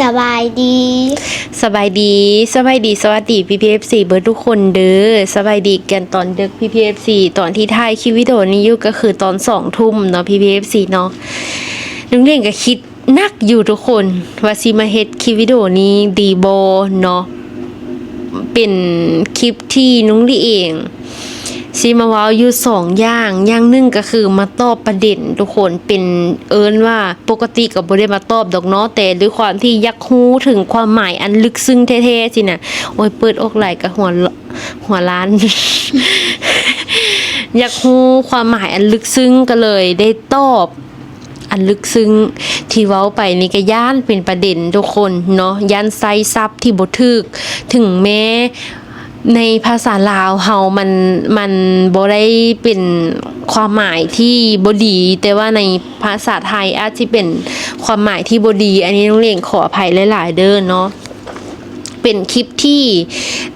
ສະບາຍດີ ສະບາຍດີ ສະບາຍດີ ສະຫວັດດີ ພີ່ໆ ເອັຟຊີ ເບິດທຸກຄົນເດີ. ສະບາຍດີກັນຕອນດຶກ ພີ່ໆ ເອັຟຊີ. ຕອນທີ່ຖ່າຍຄລິບວິດີໂອນີ້ຢູ່ກໍຄືຕອນສອງທຸ່ມເນາະ ພີ່ໆ ເອັຟຊີ ເນາະ. ນ້ອງຫຼຽງກໍຄິດໜັກຢູ່ທຸກຄົນ ວ່າຊິມາເຮັດຄລິບວິດີໂອນີ້ດີບໍ່ເນາະ. ເປັນຄລິບທີ່ນ້ອງຫຼຽງຊິມາເວົ້າຢູ່ສອງຢ່າງ. ຢ່າງໜຶ່ງກໍຄືມາຕອບປະເດັນທຸກຄົນ ເປັນ ເອີ້ນວ່າ ປົກກະຕິກໍບໍ່ໄດ້ມາຕອບດອກເນາະ ແຕ່ດ້ວຍຄວາມທີ່ຢາກຮູ້ເຖິງຄວາມໝາຍອັນລຶກຊຶ້ງແທ້ໆ ຊີ້ນະ. ໂອ້ຍ ເປີດອອກຫຼາຍກໍຫົວ ຫົວລ້ານ ຢາກຮູ້ຄວາມໝາຍອັນລຶກຊຶ້ງ ກໍເລີຍໄດ້ຕອບອັນລຶກຊຶ້ງ. ທີ່ເວົ້າໄປນີ້ກໍຢ້ານເປັນປະເດັນທຸກຄົນເນາະ ຢ້ານໃຊ້ສັບທີ່ບໍ່ຖືກ ເຖິງແມ້ ໃນພາສາລາວເຮົາມັນ ມັນບໍ່ໄດ້ເປັນຄວາມໝາຍທີ່ບໍ່ດີ ແຕ່ວ່າໃນພາສາໄທອາດຊິເປັນຄວາມໝາຍທີ່ບໍ່ດີ. ອັນນີ້ນ້ອງຫຼຽງຂໍອະໄພຫຼາຍໆເດີເນາະ. ເປັນຄລິບທີ່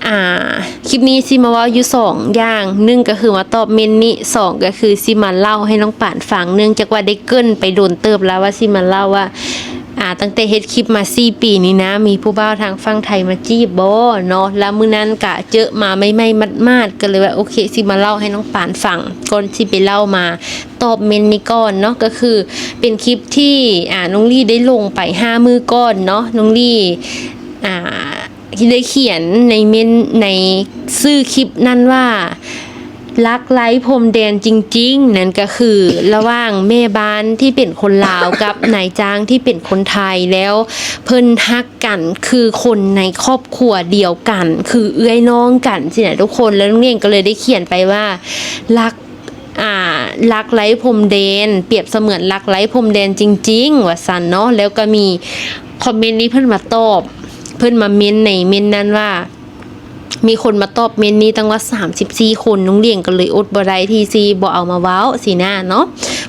ອ່າ ຄລິບນີ້ຊິມາເວົ້າຢູ່ສອງຢ່າງ ໜຶ່ງກໍຄືມາຕອບເມັ້ນນີ້ ສອງກໍຄືຊິມາເລົ່າໃຫ້ນ້ອງປານຟັງ. ເນື່ອງຈາກວ່າໄດ້ເກີ່ນໄປດົນເຕີບແລ້ວວ່າຊິມາເລົ່າວ່າ ອ່າ ຕັ້ງແຕ່ເຮັດຄລິບມາສີ່ປີນີ້ນະ ມີຜູ້ບ່າວທາງຝັ່ງໄທມາຈີບບໍ່ເນາະ. ແລ້ວມື້ນັ້ນກະເຈີມາໃໝ່ໆ ໝາດໆ ກໍເລີຍວ່າ ໂອເຄ ຊິມາເລົ່າໃຫ້ນ້ອງປານຟັງ ກ່ອນຊິໄປເລົ່າມາຕອບເມັ້ນນີ້ກ່ອນເນາະ. ກໍຄືເປັນຄລິບທີ່ ອ່າ ນ້ອງລີໄດ້ລົງໄປຫ້າມື້ກ່ອນເນາະ. ນ້ອງລີ ອ່າ ທີ່ໄດ້ຂຽນໃນເມັ້ນ ໃນຊື່ຄລິບນັ້ນວ່າ ລັກໄຮ້ພົມແດນຈິງໆ ນັ້ນກໍຄືລະຫວ່າງແມ່ບ້ານທີ່ເປັນຄົນລາວກັບນາຍຈ້າງທີ່ເປັນຄົນໄທ ແລ້ວເພິ່ນຮັກກັນຄືຄົນໃນຄອບຄົວດຽວກັນ ຄືເອື້ອຍນ້ອງກັນຊີ້ນະທຸກຄົນ. ແລ້ວນ້ອງຫຼຽງກໍເລີຍໄດ້ຂຽນໄປວ່າ ລັກ ອ່າ ລັກໄຮ້ພົມແດນ ປຽບສະເໝືອນລັກໄຮ້ພົມແດນຈິງໆ ວ່າຊັ້ນເນາະ. ແລ້ວກໍມີຄອມເມັນທີ່ເພິ່ນມາຕອບ ເພິ່ນມາເມັ້ນໃນເມັ້ນນັ້ນວ່າ ມີຄົນມາຕອບເມັ້ນນີ້ຕັ້ງວ່າສາມສິບສີ່ຄົນ. ນ້ອງຫຼຽງກໍເລີຍອົດບໍ່ໄດ້ທີ່ຊິບໍ່ເອົາມາເວົ້າຊີ້ນະເນາະ.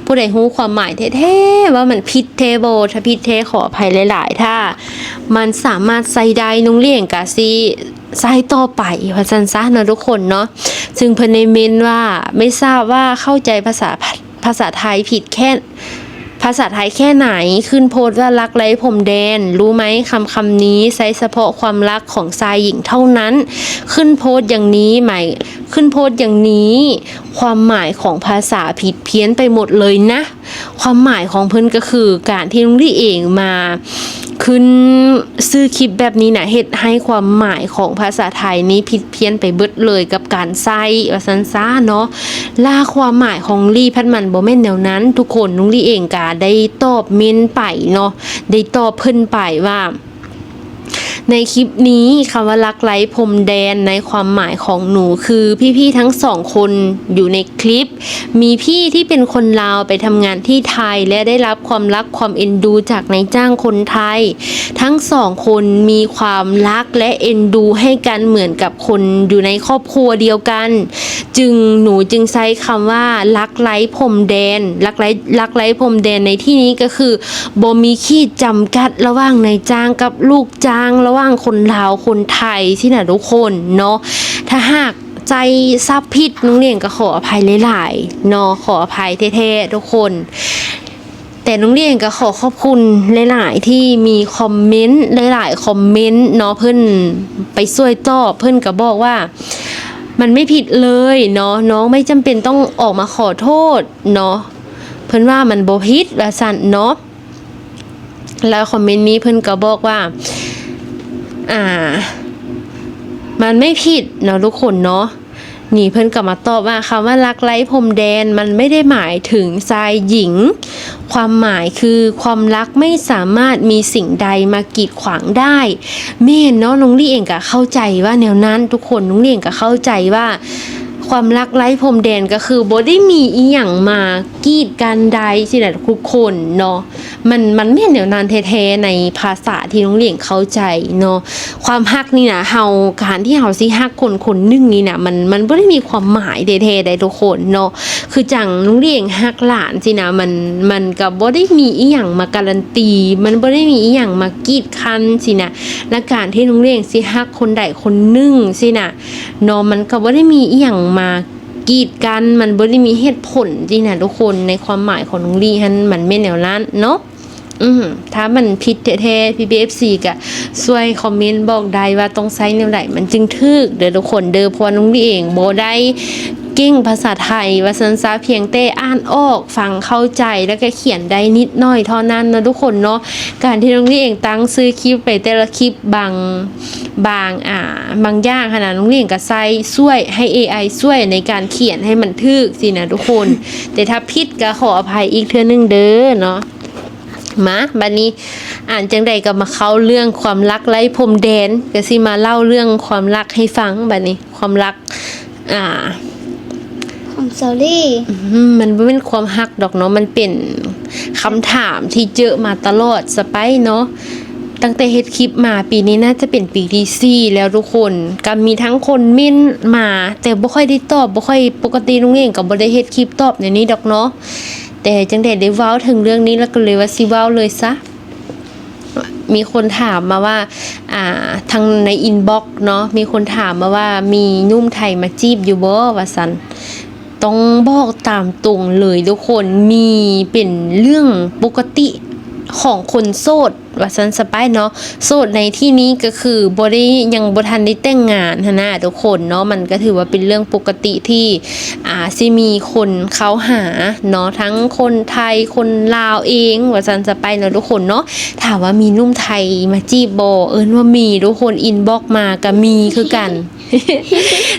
ຜູ້ໃດຮູ້ຄວາມໝາຍແທ້ໆ ວ່າມັນຜິດແທ້ບໍ່? ຖ້າຜິດແທ້ຂໍອະໄພຫຼາຍໆ ຖ້າມັນສາມາດໃຊ້ໄດ້ ນ້ອງຫຼຽງກະຊິໃຊ້ຕໍ່ໄປ ວ່າຊັ້ນຊະເນາະທຸກຄົນເນາະ. ຊຶ່ງເພິ່ນໄດ້ເມັ້ນວ່າ ໄມ່ຊາບວ່າເຂົ້າໃຈພາສາ ພາສາໄທຜິດແຄ່ ພາສາໄທແຄ່ໄໝ? ຂຶ້ນໂພສວ່າລັກໄຮ້ພົມແດນ ຮູ້ໄໝ? ຄຳຄຳນີ້ໃຊ້ສະເພາະຄວາມລັກຂອງຊາຍຍິງເທົ່ານັ້ນ. ຂຶ້ນໂພສຢ່າງນີ້ ໝາຍ ຂຶ້ນໂພສຢ່າງນີ້ ຄວາມໝາຍຂອງພາສາຜິດພຽນໄປໝົດເລີຍນະ. ຄວາມໝາຍຂອງເພິ່ນກໍຄື ການທີ່ນ້ອງລີເອງມາຂຶ້ນຊື່ຄລິບແບບນີ້ນະ ເຮັດໃຫ້ຄວາມໝາຍຂອງພາສາໄທນີ້ຜິດພຽນໄປເບິດເລີຍກັບການໃຊ້ ວ່າຊັ້ນຊະເນາະ. ລະຄວາມໝາຍຂອງລີພັດມັນບໍ່ແມ່ນແນວນັ້ນທຸກຄົນ. ນ້ອງລີເອງກະໄດ້ຕອບເມັ້ນໄປເນາະ ໄດ້ຕອບເພິ່ນໄປວ່າ ໃນຄລິບນີ້ ຄຳວ່າລັກໄຮ້ພົມແດນໃນຄວາມໝາຍຂອງໜູຄື ພີ່ໆທັງສອງຄົນຢູ່ໃນຄລິບ ມີພີ່ທີ່ເປັນຄົນລາວໄປທຳງານທີ່ໄທ ແລະ ໄດ້ຮັບຄວາມລັກຄວາມເອັນດູຈາກນາຍຈ້າງຄົນໄທ. ທັງສອງຄົນມີຄວາມລັກ ແລະ ເອັນດູໃຫ້ກັນເໝືອນກັບຄົນຢູ່ໃນຄອບຄົວດຽວກັນ. ຈຶ່ງ ໜູຈຶ່ງໃຊ້ຄຳວ່າລັກໄຮ້ພົມແດນ. ລັກໄຮ້ ລັກໄຮ້ພົມແດນໃນທີ່ນີ້ກໍຄື ບໍ່ມີຂີດຈຳກັດລະຫວ່າງນາຍຈ້າງກັບລູກຈ້າງ ລະຫວ່າງຄົນລາວຄົນໄທຊີ້ນະທຸກຄົນເນາະ. ຖ້າຫາກໃຊ້ສັບຜິດ ນ້ອງຫຼຽງກໍຂໍອະໄພຫຼາຍໆເນາະ ຂໍອະໄພແທ້ໆທຸກຄົນ. ແຕ່ນ້ອງຫຼຽງກໍຂໍຂອບຄຸນຫຼາຍໆທີ່ມີຄອມເມັນ ຫຼາຍໆຄອມເມັນເນາະ ເພິ່ນໄປຊ່ວຍຕອບ ເພິ່ນກໍບອກວ່າ ມັນໄມ່ຜິດເລີຍເນາະ ນ້ອງໄມ່ຈຳເປັນຕ້ອງອອກມາຂໍໂທດເນາະ ເພິ່ນວ່າມັນບໍ່ຜິດ ວ່າຊັ້ນເນາະ. ແລ້ວຄອມເມັນນີ້ເພິ່ນກໍບອກວ່າ ອ່າ ມັນໄມ່ຜິດເນາະທຸກຄົນເນາະ. ນີ້ເພິ່ນກໍມາຕອບວ່າ ຄຳວ່າລັກໄຮ້ພົມແດນ ມັນໄມ່ໄດ້ໝາຍເຖິງຊາຍຍິງ ຄວາມໝາຍຄື ຄວາມລັກໄມ່ສາມາດມີສິ່ງໃດມາກີດຂວາງໄດ້. ແມ່ນເນາະ ນ້ອງລີເອງກໍເຂົ້າໃຈວ່າແນວນັ້ນທຸກຄົນ. ນ້ອງລີເອງກໍເຂົ້າໃຈວ່າ ຄວາມລັກໄຮ້ພົມແດນກໍຄືບໍ່ໄດ້ມີອີ່ຫຍັງມາກີດກັ້ນໄດ້ຊີ້ນະທຸກຄົນເນາະ. ມັນ ມັນແມ່ນແນວນັ້ນແທ້ໆ ໃນພາສາທີ່ນ້ອງຫຼຽງເຂົ້າໃຈເນາະ. ຄວາມຮັກນີ້ນະ ເຮົາ ການທີ່ເຮົາຊິຮັກຄົນຄົນໜຶ່ງນີ້ນະ ມັນ ມັນບໍ່ໄດ້ມີຄວາມໝາຍແທ້ໆໃດ໋ທຸກຄົນເນາະ. ຄືຈັ່ງນ້ອງຫຼຽງຮັກຫຼານຊີ້ນະ ມັນ ມັນກໍບໍ່ໄດ້ມີອີ່ຫຍັງມາກາຣັນຕີ ມັນບໍ່ໄດ້ມີອີ່ຫຍັງມາກີດກັ້ນຊີ້ນະ. ແລະ ການທີ່ນ້ອງຫຼຽງຊິຮັກຄົນໃດຄົນໜຶ່ງຊີ້ນະ ເນາະ ມັນກໍບໍ່ໄດ້ມີອີ່ຫຍັງມາກີດກັ້ນ ມັນບໍ່ໄດ້ມີເຫດຜົນຊີ້ນະທຸກຄົນ. ໃນຄວາມໝາຍຂອງນ້ອງລີຫັ້ນ ມັນແມ່ນແນວນັ້ນເນາະ. ອືມ ຖ້າມັນຜິດແທ້ໆ ພີ່ໆ ເອັຟຊີ ກໍຊ່ວຍຄອມເມັນບອກໄດ້ວ່າຕ້ອງໃຊ້ແນວໃດມັນຈຶ່ງຖືກເດີທຸກຄົນເດີ ເພາະວ່ານ້ອງລີເອງບໍ່ໄດ້ເກັ່ງພາສາໄທວ່າຊັ້ນຊະ ພຽງແຕ່ອ່ານອອກ ຟັງເຂົ້າໃຈ ແລ້ວກໍຂຽນໄດ້ນິດໜ້ອຍເທົ່ານັ້ນເນາະທຸກຄົນເນາະ. ການທີ່ນ້ອງລີເອງຕັ້ງຊື່ຄລິບໄປແຕ່ລະຄລິບ ບາງ ບາງ ອ່າ ບາງຢ່າງຫັ້ນນະ ນ້ອງລີເອງກໍໃຊ້ຊ່ວຍ ໃຫ້ເອໄອຊ່ວຍໃນການຂຽນໃຫ້ມັນຖືກຊີ້ນະທຸກຄົນ ແຕ່ຖ້າຜິດກໍຂໍອະໄພອີກເທື່ອໜຶ່ງເດີເນາະ. ມາ ບັດນີ້ ອັນ ຈັ່ງໃດກໍມາເຂົ້າເລື່ອງຄວາມລັກໄຮ້ພົມແດນ ກໍຊິມາເລົ່າເລື່ອງຄວາມລັກໃຫ້ຟັງ. ບັດນີ້ຄວາມລັກ ອ່າ ຂອງສາວລີ ອືມ ມັນບໍ່ແມ່ນຄວາມຮັກດອກເນາະ ມັນເປັນຄຳຖາມທີ່ເຈີມາຕະຫຼອດສະໄປເນາະ. ຕັ້ງແຕ່ເຮັດຄລິບມາ ປີນີ້ໜ້າຈະເປັນປີທີສີ່ແລ້ວທຸກຄົນ ກໍມີທັງຄົນເມັ້ນມາ ແຕ່ບໍ່ຄ່ອຍໄດ້ຕອບ ບໍ່ຄ່ອຍ ປົກກະຕິນ້ອງເອງກໍບໍ່ໄດ້ເຮັດຄລິບຕອບແນວນີ້ດອກເນາະ. ແຕ່ຈັ່ງໃດໄດ້ເວົ້າເຖິງເລື່ອງນີ້ ແລ້ວກໍເລີຍວ່າຊິເວົ້າເລີຍຊະ. ມີຄົນຖາມມາວ່າ ອ່າ ທາງໃນອິນບັອກເນາະ ມີຄົນຖາມມາວ່າ ມີໜຸ່ມໄທມາຈີບຢູ່ບໍ່ ວ່າຊັ້ນ. ຕ້ອງບອກຕາມຕົງເລີຍທຸກຄົນ ມີ ເປັນເລື່ອງປົກກະຕິຂອງຄົນໂສດ ວ່າຊັ້ນຊະໄປເນາະ. ໂສດໃນທີ່ນີ້ກໍຄືບໍ່ໄດ້ ຍັງບໍ່ທັນໄດ້ແຕ່ງງານຫັ້ນນະທຸກຄົນເນາະ. ມັນກໍຖືວ່າເປັນເລື່ອງປົກກະຕິທີ່ ອ່າ ຊິມີຄົນເຂົ້າຫາເນາະ ທັງຄົນໄທ ຄົນລາວເອງ ວ່າຊັ້ນຊະໄປເນາະທຸກຄົນເນາະ. ຖາມວ່າມີໜຸ່ມໄທມາຈີບບໍ່? ເອີ້ນວ່າມີທຸກຄົນ ອິນບັອກມາກໍມີຄືກັນ.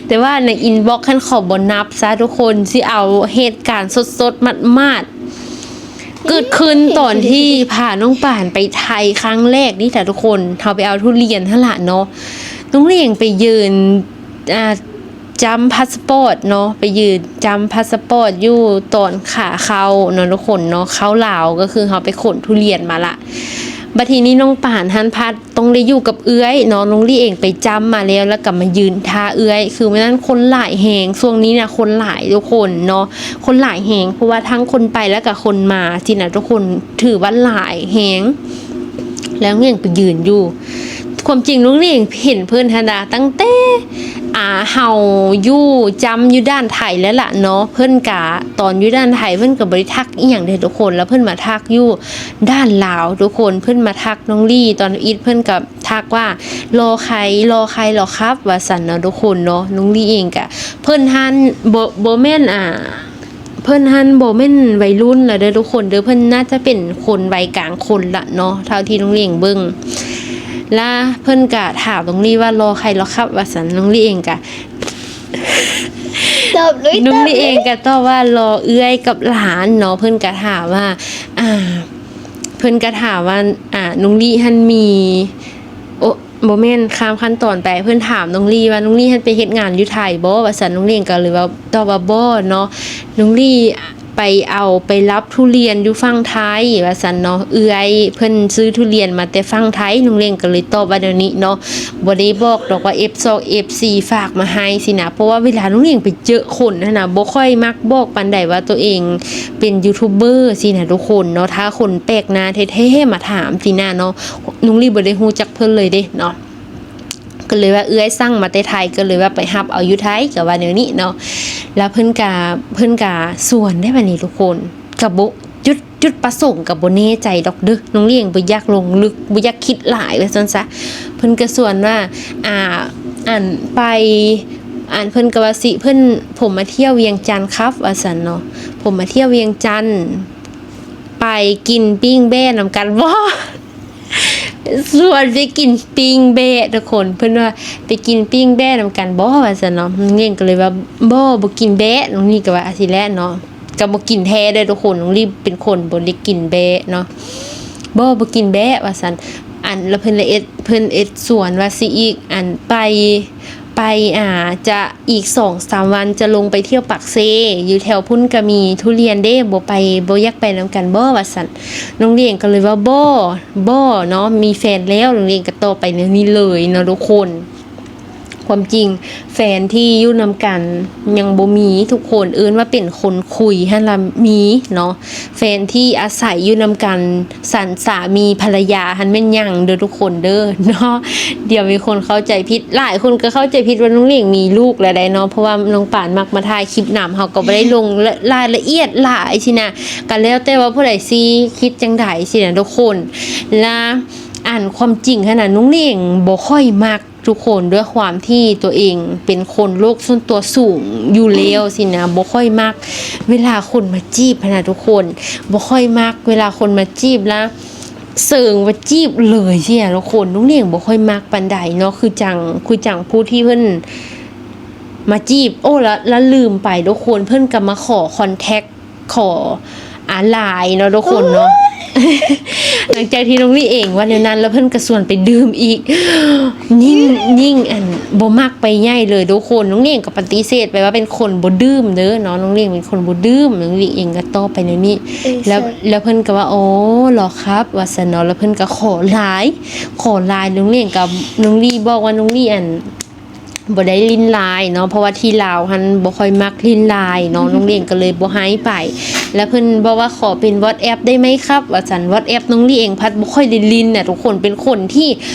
ແຕ່ວ່າໃນອິນບັອກຫັ້ນຂໍບໍ່ນັບຊະທຸກຄົນ ຊິເອົາເຫດການສົດໆ ໝາດໆ ເກີດຂຶ້ນຕອນທີ່ພານ້ອງປານໄປໄທຄັ້ງແລກນີ້ແຫຼະທຸກຄົນ ເຮົາໄປເອົາທຸລຽນຫັ້ນລະເນາະ. ນ້ອງເລງໄປຢືນ ອ່າ ຈ້ຳພາສປອດເນາະ ໄປຢືນຈ້ຳພາສປອດຢູ່ຕອນຂາເຂົ້າເນາະທຸກຄົນເນາະ ເຂົ້າລາວ ກໍຄືເຮົາໄປຂົນທຸລຽນມາລະ. ບັດທີນີ້ນ້ອງປານຫັ້ນພັດ ຕ້ອງໄດ້ຢູ່ກັບເອື້ອຍເນາະ ນ້ອງລີເອງໄປຈ້ຳມາແລ້ວ ແລ້ວກໍມາຢືນຖ້າເອື້ອຍ ຄືມື້ນັ້ນຄົນຫຼາຍແຮງ ຊ່ວງນີ້ນະຄົນຫຼາຍທຸກຄົນເນາະ ຄົນຫຼາຍແຮງ ເພາະວ່າທັງຄົນໄປ ແລ້ວກໍຄົນມາຊີ້ນະທຸກຄົນ ຖືວ່າຫຼາຍແຮງ ແລ້ວນ້ອງເອງໄປຢືນຢູ່ ຄວາມຈິງນ້ອງເອງເຫັນເພິ່ນຫັ້ນນະ ຕັ້ງແຕ່ ອ່າ ເຮົາຢູ່ຈ້ຳຢູ່ດ່ານໄທແລ້ວລະເນາະ ເພິ່ນກະ ຕອນຢູ່ດ່ານໄທເພິ່ນກໍບໍ່ໄດ້ທັກອີ່ຫຍັງເດ້ທຸກຄົນ ແລ້ວເພິ່ນມາທັກຢູ່ດ່ານລາວທຸກຄົນ ເພິ່ນມາທັກນ້ອງລີ ຕອນອິດເພິ່ນກໍ ທັກວ່າ ລໍໃຄ ລໍໃຄເຫລາະຄັບ ວ່າຊັ້ນເນາະທຸກຄົນເນາະ. ນ້ອງລີເອງກະ ເພິ່ນຫັ້ນ ບໍ່ ບໍ່ແມ່ນ ອ່າ ເພິ່ນຫັ້ນບໍ່ແມ່ນໄວລຸ້ນລະເດີທຸກຄົນເດີ ເພິ່ນໜ້າຈະເປັນຄົນໄວກາງຄົນລະເນາະ ເທົ່າທີ່ນ້ອງເລງເບິ່ງ ລະເພິ່ນກະຖາມນ້ອງລີວ່າ ລໍໃຄເຫລາະຄັບ ວ່າຊັ້ນ ນ້ອງລີເອງກະ ຕອບເລີຍ ນ້ອງລີເອງກະຕອບວ່າ ລໍເອື້ອຍກັບຫຼານເນາະ ເພິ່ນກະຖາມວ່າ ອ່າ ເພິ່ນກະຖາມວ່າ ອ່າ ນ້ອງລີຫັ້ນມີ ໂອ ບໍ່ແມ່ນ ຂ້າມຂັ້ນຕອນໄປ ເພິ່ນຖາມນ້ອງລີວ່າ ນ້ອງລີຫັ້ນໄປເຮັດງານຢູ່ໄທບໍ່ ວ່າຊັ້ນ ນ້ອງເລງກໍເລີຍວ່າ ຕອບວ່າບໍ່ເນາະ ນ້ອງລີໄປເອົາ ໄປລັບທຸລຽນຢູ່ຝັ່ງໄທ ວ່າຊັ້ນເນາະ ເອື້ອຍເພິ່ນຊື້ທຸລຽນມາແຕ່ຝັ່ງໄທ ນ້ອງເລງກໍເລີຍຕອບວ່າແນວນີ້ເນາະ ບໍ່ໄດ້ບອກດອກວ່າ ເອັຟ ເອັຟຊີ ຝາກມາໃຫ້ຊີ້ນະ ເພາະວ່າເວລານ້ອງເລງໄປເຈີຄົນຫັ້ນນະ ບໍ່ຄ່ອຍມັກບອກປານໃດວ່າໂຕເອງເປັນຢູທູບເບີຊີ້ນະທຸກຄົນເນາະ ຖ້າຄົນແປກໜ້າແທ້ໆມາຖາມຊີ້ນະເນາະ ນ້ອງລີບໍ່ໄດ້ຮູ້ຈັກເພິ່ນເລີຍເດ້ເນາະ ກໍເລີຍວ່າເອື້ອຍສັ່ງມາແຕ່ໄທ ກໍເລີຍວ່າໄປຮັບເອົາຢູ່ໄທ ກໍວ່າແນວນີ້ເນາະ ແລ້ວເພິ່ນກະ ເພິ່ນກະຊວນໄດ້ບັດນີ້ທຸກຄົນ ກະບໍ່ ຈຸດ ຈຸດປະສົງກະບໍ່ແນ່ໃຈດອກເດີ ນ້ອງເລງບໍ່ຢາກລົງລຶກ ບໍ່ຢາກຄິດຫຼາຍວ່າຊັ້ນຊະ ເພິ່ນກະຊວນວ່າ ອ່າ ອັນ ໄປ ອັນ ເພິ່ນກະວ່າຊິ ເພິ່ນ ຜົມມາທ່ຽວວຽງຈັນຄັບ ວ່າຊັ້ນເນາະ ຜົມມາທ່ຽວວຽງຈັນ ໄປກິນປີ້ງແບ້ນຳກັນບໍ່? ຊວນໄປກິນປີ້ງແບ້ທຸກຄົນ ເພິ່ນວ່າ ໄປກິນປີ້ງແບ້ນຳກັນບໍ່ ວ່າຊັ້ນເນາະ ນ້ອງເລງກໍເລີຍວ່າ ບໍ່ ບໍ່ກິນແບ້ ນ້ອງລີກໍວ່າ ອາ ຊີ້ແຫຼະເນາະ ກໍບໍ່ກິນແທ້ເດີທຸກຄົນ ນ້ອງລີເປັນຄົນບໍ່ໄດ້ກິນແບ້ເນາະ ບໍ່ ບໍ່ກິນແບ້ ວ່າຊັ້ນ ອັນ ແລ້ວເພິ່ນລະເອັດ ເພິ່ນເອັດຊວນວ່າຊິອີກ ອັນ ໄປ ໄປ ອ່າ ຈະ ອີກສອງສາມວັນຈະລົງໄປທ່ຽວປາກເຊ ຢູ່ແຖວພຸ້ນກະມີທຸລຽນເດ້ ບໍ່ໄປ ບໍ່ຢາກໄປນຳກັນບໍ່ ວ່າຊັ້ນ ນ້ອງລຽງກໍເລີຍວ່າ ບໍ່ ບໍ່ເນາະ ມີແຟນແລ້ວ ນ້ອງລຽງກໍຕອບໄປແນວນີ້ເລີຍເນາະທຸກຄົນ ຄວາມຈິງແຟນທີ່ຢູ່ນຳກັນຍັງບໍ່ມີທຸກຄົນ, ເອີ້ນວ່າເປັນຄົນຄຸຍຫັ້ນລະມີເນາະ. ແຟນທີ່ອາໄສຢູ່ນຳກັນ ສັນສາມີພັນລະຍາຫັ້ນແມ່ນຫຍັງເດີທຸກຄົນເດີເນາະ. ດຽວມີຄົນເຂົ້າໃຈຜິດ, ຫຼາຍຄົນກໍເຂົ້າໃຈຜິດວ່ານ້ອງຫຼຽງມີລູກແລ້ວໃດ໋ເນາະ, ເພາະວ່ານ້ອງປານມັກມາຖ່າຍຄລິບນຳ, ເຮົາກໍບໍ່ໄດ້ລົງລາຍລະອຽດຫຼາຍຊີ້ນະ, ກໍແລ້ວແຕ່ວ່າຜູ້ໃດຊິຄິດຈັ່ງໃດຊີ້ນະທຸກຄົນ. ລະ ອັນ ຄວາມຈິງຫັ້ນນະ ນ້ອງຫຼຽງບໍ່ຄ່ອຍມັກ ທຸກຄົນ, ດ້ວຍຄວາມທີ່ຕົວເອງເປັນຄົນໂລກສ່ວນຕົວສູງຢູ່ແລ້ວຊີ້ນະ, ບໍ່ຄ່ອຍມັກເວລາຄົນມາຈີບຫັ້ນນະທຸກຄົນ, ບໍ່ຄ່ອຍມັກເວລາຄົນມາຈີບ ລະເຊີງວ່າຈີບເລີຍຊີ້ນະທຸກຄົນ. ນ້ອງຫຼຽງບໍ່ຄ່ອຍມັກປານໃດເນາະ, ຄືຈັ່ງ ຄືຈັ່ງຜູ້ທີ່ເພິ່ນມາຈີບ, ໂອ້ ລະ ລະລືມໄປທຸກຄົນ, ເພິ່ນກໍມາຂໍຄອນແທັກ ຂໍ ອາ ລາຍເນາະທຸກຄົນເນາະ. ໂອ້ຍ ຫຼັງຈາກທີ່ນ້ອງຫຼຽງເອງວ່າແນວນັ້ນ ແລ້ວເພິ່ນກໍຊວນໄປດື່ມອີກ, ຍິ່ງ ຍິ່ງ ອັນ ບໍ່ມັກໄປໃຫຍ່ເລີຍທຸກຄົນ. ນ້ອງຫຼຽງກໍປະຕິເສດໄປວ່າເປັນຄົນບໍ່ດື່ມເດີເນາະ, ນ້ອງຫຼຽງເປັນຄົນບໍ່ດື່ມ. ນ້ອງຫຼຽງເອງກໍຕອບໄປແນວນີ້ ເອີ ແລ້ວ ແລ້ວເພິ່ນກໍວ່າ ອໍ ເຫຼືອຄັບ ວ່າຊັ້ນເນາະ, ແລ້ວເພິ່ນກໍຂໍລາຍ ຂໍລາຍ. ນ້ອງຫຼຽງກໍ ນ້ອງຫຼຽງບອກວ່ານ້ອງຫຼຽງ ອັນ ບໍ່ໄດ້ຫຼິ້ນລາຍເນາະ, ເພາະວ່າທີ່ລາວຫັ້ນບໍ່ຄ່ອຍມັກຫຼິ້ນລາຍເນາະ, ນ້ອງຫຼຽງກໍເລີຍບໍ່ໃຫ້ໄປ. ແລ້ວເພິ່ນບອກວ່າ ຂໍເປັນ WhatsApp ໄດ້ໄໝຄັບ ວ່າຊັ້ນ. WhatsApp ນ້ອງຫຼຽງເອງພັດບໍ່ຄ່ອຍໄດ້ຫຼິ້ນນະທຸກຄົນ, ເປັນຄົນທີ່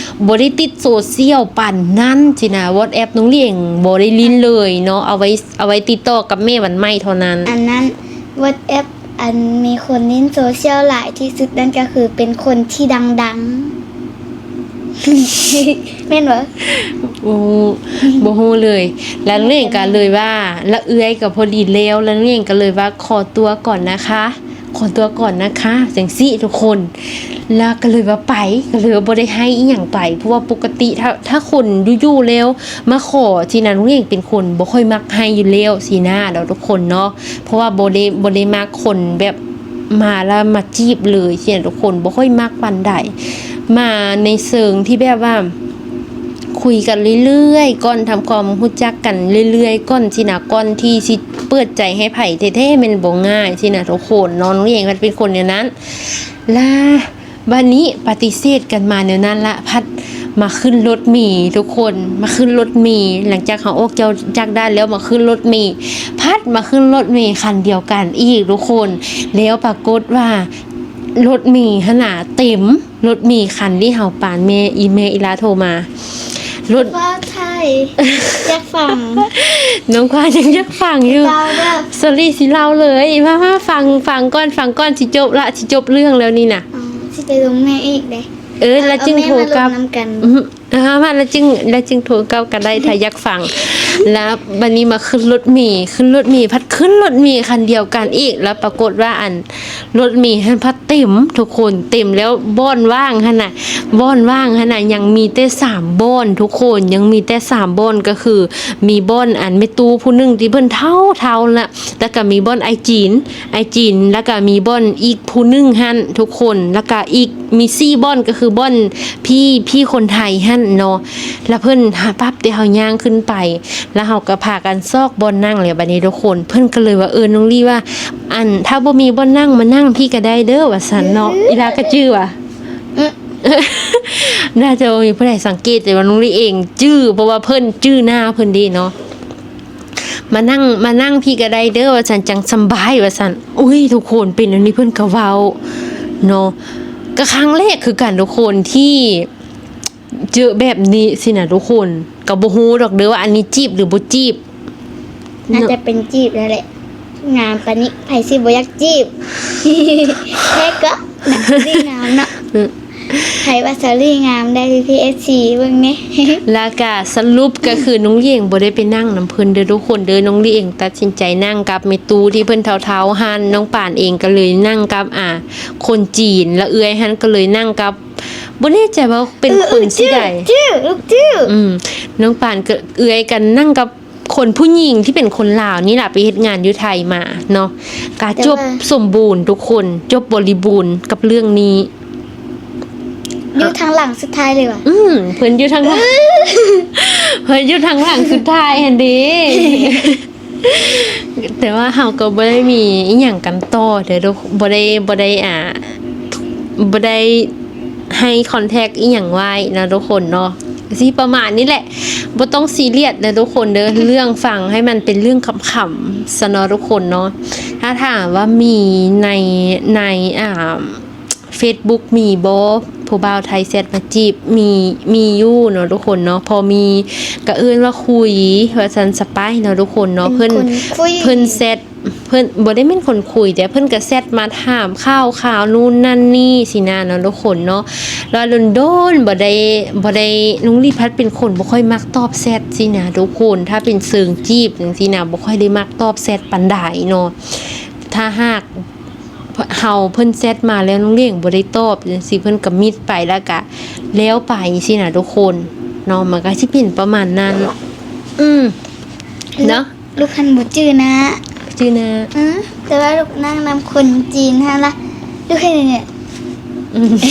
ບໍ່ໄດ້ຕິດໂຊຊຽວປານນັ້ນຊີ້ນະ. WhatsApp ນ້ອງຫຼຽງບໍ່ໄດ້ຫຼິ້ນເລີຍເນາະ, ເອົາໄວ້ ເອົາໄວ້ຕິດຕໍ່ກັບແມ່ວັນໃໝ່ເທົ່ານັ້ນ. ອັນນັ້ນ WhatsApp ອັນມີຄົນຫຼິ້ນໂຊຊຽວຫຼາຍທີ່ສຸດນັ້ນກໍຄືເປັນຄົນທີ່ດັງໆ ແມ່ນບໍ່? ໂອ້ ບໍ່ຮູ້ເລີຍ. ແລ້ວນ້ອງຫຼຽງກໍເລີຍວ່າ ລະເອື້ອຍກໍພໍດີແລ້ວ, ແລ້ວນ້ອງຫຼຽງກໍເລີຍວ່າ ຂໍຕົວກ່ອນນະຄະ ຂໍຕົວກ່ອນນະຄະ ຈັ່ງຊີ້ທຸກຄົນ. ລະກໍເລີຍວ່າໄປ ກໍເລີຍວ່າບໍ່ໄດ້ໃຫ້ອີ່ຫຍັງໄປ, ເພາະວ່າປົກກະຕິ ຖ້າ ຖ້າຄົນຢູ່ໆແລ້ວມາຂໍຊີ້ນະ, ນ້ອງຫຼຽງເປັນຄົນບໍ່ຄ່ອຍມັກໃຫ້ຢູ່ແລ້ວຊີ້ນະເນາະທຸກຄົນເນາະ, ເພາະວ່າບໍ່ໄດ້ ບໍ່ໄດ້ມັກຄົນແບບມາລະມາຈີບເລີຍຊີ້ນະທຸກຄົນ, ບໍ່ຄ່ອຍມັກປານໃດ. ມາໃນເຊີງທີ່ແບບວ່າຄຸຍກັນເລື້ອຍໆກ່ອນ, ທຳຄວາມຮູ້ຈັກກັນເລື້ອຍໆກ່ອນຊີ້ນະ, ກ່ອນທີ່ຊິເປີດໃຈໃຫ້ໃຜແທ້ໆ ແມ່ນບໍ່ງ່າຍຊີ້ນະທຸກຄົນເນາະ. ນ້ອງຫຼຽງມັນເປັນຄົນແນວນັ້ນ. ລະບາດນີ້ປະຕິເສດກັນມາແນວນັ້ນລະ ພັດມາຂຶ້ນລົດເມທຸກຄົນ, ມາຂຶ້ນລົດເມ. ຫຼັງຈາກເຮົາອອກຈາກ ຈາກດ່ານແລ້ວ ມາຂຶ້ນລົດເມ, ພັດມາຂຶ້ນລົດເມຄັນດຽວກັນອີກທຸກຄົນ. ແລ້ວປາກົດວ່າລົດເມຫັ້ນນະເຕັມ, ລົດເມຄັນທີ່ເຮົາປານແມ່ ອີແມ່ອີຫຼ້າໂທມາ. ລົດ ວ່າໄທ ຢາກຟັງ ນ້ອງຄວາຍຍັງຢາກຟັງຢູ່. ເວົ້າເດີ ສອຣີ ຊິເລົ່າເລີຍ. ມາ ມາຟັງ ຟັງກ່ອນ ຟັງກ່ອນ ຊິຈົບລະ ຊິຈົບເລື່ອງແລ້ວນີ້ນະ. ອໍ ຊິໄປລົມແມ່ອີກເດ້. ເອີ ລະຈຶ່ງໂທກັບ ເອົາແມ່ມາລົມນຳກັນ. ອື ເອີ ມາ ລະຈຶ່ງ ລະຈຶ່ງໂທກັບກໍໄດ້ ຖ້າຢາກຟັງ. ລະບາດນີ້ມາຂຶ້ນລົດເມ, ຂຶ້ນລົດເມ ພັດຂຶ້ນລົດເມຄັນດຽວກັນອີກ, ລະປາກົດວ່າ ອັນ ລົດເມຫັ້ນພັດເຕັມທຸກຄົນ, ເຕັມແລ້ວບ່ອນວ່າງຫັ້ນນະ ບ່ອນວ່າງຫັ້ນນະ ຍັງມີແຕ່ສາມບ່ອນທຸກຄົນ, ຍັງມີແຕ່ສາມບ່ອນ. ກໍຄືມີບ່ອນ ອັນ ແມ່ຕູ້ຜູ້ໜຶ່ງທີ່ເພິ່ນເຖົ້າໆລະ, ແລ້ວກໍມີບ່ອນອ້າຍຈີນ ອ້າຍຈີນ, ແລ້ວກໍມີບ່ອນອີກຜູ້ໜຶ່ງຫັ້ນທຸກຄົນ, ແລ້ວກໍອີກມີສີ່ບ່ອນ ກໍຄືບ່ອນພີ່ ພີ່ຄົນໄທຫັ້ນເນາະ. ແລ້ວເພິ່ນ ປັບແຕ່ເຮົາຍ່າງຂຶ້ນໄປ ແລ້ວເຮົາກໍພາກັນຊອກບ່ອນນັ່ງແລ້ວ ບາດນີ້ທຸກຄົນ. ເພິ່ນກໍເລີຍວ່າ ເອີ ນ້ອງລີວ່າ ອັນ ຖ້າບໍ່ມີບ່ອນນັ່ງ ມານັ່ງພີ້ກໍໄດ້ເດີ ວ່າຊັ້ນເນາະ. ອີຫຼາກໍຈື່ວ່າ ອື ໜ້າຈະບໍ່ມີຜູ້ໃດສັງເກດ ແຕ່ວ່ານ້ອງລີເອງຈື່ ເພາະວ່າເພິ່ນຈື່ໜ້າເພິ່ນເດ້ເນາະ. ມານັ່ງ ມານັ່ງພີ້ກໍໄດ້ເດີ ວ່າຊັ້ນ ຈັ່ງສຳບາຍ ວ່າຊັ້ນ. ໂອ້ຍ ທຸກຄົນ ເປັນອັນນີ້ເພິ່ນກໍເວົ້າເນາະ. ກໍຄັ້ງແລກຄືກັນທຸກຄົນ ທີ່ ເຈີແບບນີ້ຊີ້ນະທຸກຄົນ. ກໍບໍ່ຮູ້ດອກເດີວ່າອັນນີ້ຈີບຫຼືບໍ່ຈີບ. ໜ້າຈະເປັນຈີບນັ້ນແຫຼະ. ງາມປານນີ້ໃຜຊິບໍ່ຢາກຈີບ. ແທ້ກໍ ວາສະລີງາມເນາະ. ອື ໃຜວ່າສາລີງາມໄດ້ ພີ່ໆ ເອັຟຊີ ເບິ່ງແດ່. ແລ້ວກະສະຫຼຸບກໍຄືນ້ອງເລງບໍ່ໄດ້ໄປນັ່ງນຳເພິ່ນເດີທຸກຄົນເດີ. ນ້ອງເລງຕັດສິນໃຈນັ່ງກັບແມ່ຕູ້ທີ່ເພິ່ນເຖົ້າໆຫັ້ນ. ນ້ອງປານເອງກໍເລີຍນັ່ງກັບ ອ່າ ຄົນຈີນ ແລ້ວເອື້ອຍຫັ້ນກໍເລີຍນັ່ງກັບ ບໍ່ແນ່ໃຈວ່າເປັນຄົນຊີ້ໃດ. ອື ອື ຈື່ ຈື່ ອືມ ນ້ອງປານກັບເອື້ອຍກັນນັ່ງກັບຄົນຜູ້ຍິງທີ່ເປັນຄົນລາວນີ້ລະ ໄປເຮັດງານຢູ່ໄທມາເນາະ. ກະ ແຕ່ວ່າ ຈົບສົມບູນທຸກຄົນ ຈົບບໍລິບູນກັບເລື່ອງນີ້. ຢູ່ທາງຫຼັງສຸດທ້າຍເລີຍຫວາ? ອືມ ເພິ່ນຢູ່ທາງຫຼັງ ເພິ່ນຢູ່ທາງຫຼັງສຸດທ້າຍຫັ້ນເດ້. ແຕ່ວ່າເຮົາກໍບໍ່ໄດ້ມີອີ່ຫຍັງກັນຕໍ່ເດີ ບໍ່ໄດ້ ບໍ່ໄດ້ ອ່າ ບໍ່ໄດ້ໃຫ້ຄອນແທັກອີ່ຫຍັງໄວ້ນະທຸກຄົນເນາະ. ຊິປະມານນີ້ແຫຼະ ບໍ່ຕ້ອງຊີຣຽສເດີທຸກຄົນເດີ ເລື່ອງຟັງໃຫ້ມັນເປັນເລື່ອງຂຳໆຊະເນາະທຸກຄົນເນາະ. ຖ້າຖາມວ່າມີໃນ ໃນ ອ່າ ເຟສບຸກມີບໍ່ ຜູ້ບ່າວໄທແຊັດມາຈີບ? ມີ ມີຢູ່ເນາະທຸກຄົນເນາະ ພໍມີ ກະເອີ້ນວ່າຄຸຍວ່າຊັ້ນຊະໄປເນາະທຸກຄົນເນາະ. ເພິ່ນ ເພິ່ນແຊັດ ເພິ່ນບໍ່ໄດ້ແມ່ນຄົນຄຸຍເດ້ ເພິ່ນກະແຊັດມາຖາມຂ່າວຄາວນູ່ນນັ້ນນີ້ຊີ້ນະເນາະທຸກຄົນເນາະ. ລະດົນໆບໍ່ໄດ້ ບໍ່ໄດ້ ນ້ອງລີພັດເປັນຄົນບໍ່ຄ່ອຍມັກຕອບແຊັດຊີ້ນະທຸກຄົນ. ຖ້າເປັນເຊີງຈີບຈັ່ງຊີ້ນະ ບໍ່ຄ່ອຍໄດ້ມັກຕອບແຊັດປານໃດເນາະ. ຖ້າຫາກເຮົາ ເພິ່ນແຊັດມາແລ້ວນ້ອງຫຼຽງບໍ່ໄດ້ຕອບຈັ່ງຊີ້ ເພິ່ນກະມິດໄປ ລະກະແລ້ວໄປຊີ້ນະທຸກຄົນເນາະ. ມັນກະຊິເປັນປະມານນັ້ນ ອືມ ເນາະ. ລູກ ລູກຫັ້ນບໍ່ຈື່ໜ້າ ຈື່ໜ້າ ອື ແຕ່ວ່າລູກນັ່ງນຳຄົນຈີນຫັ້ນລະ ລູກເຮັດຫຍັງນີ້? ອືມ ຄື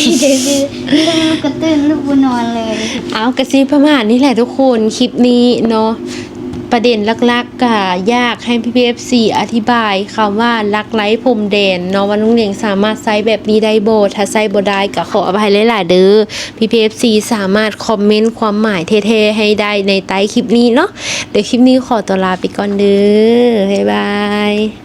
ລູກກະຕື່ນ ລູກບໍ່ນອນເລີຍ. ເອົາ ກະຊິປະມານນີ້ແຫຼະທຸກຄົນ ຄລິບນີ້ເນາະ. ປະເດັນຫຼັກໆ ກະຢາກໃຫ້ພີ່ໆ ເອັຟຊີ ອະທິບາຍຄຳວ່າລັກໄຮ້ພົມແດນເນາະ ວ່ານ້ອງຫຼຽງສາມາດໃຊ້ແບບນີ້ໄດ້ບໍ່? ຖ້າໃຊ້ບໍ່ໄດ້ກະຂໍອະໄພຫຼາຍໆເດີ. ພີ່ໆ ເອັຟຊີ ສາມາດຄອມເມັນຄວາມໝາຍແທ້ໆໃຫ້ໄດ້ໃນໃຕ້ຄລິບນີ້ເນາະ. ດຽວຄລິບນີ້ຂໍຕົວລາໄປກ່ອນເດີ ບາຍບາຍ.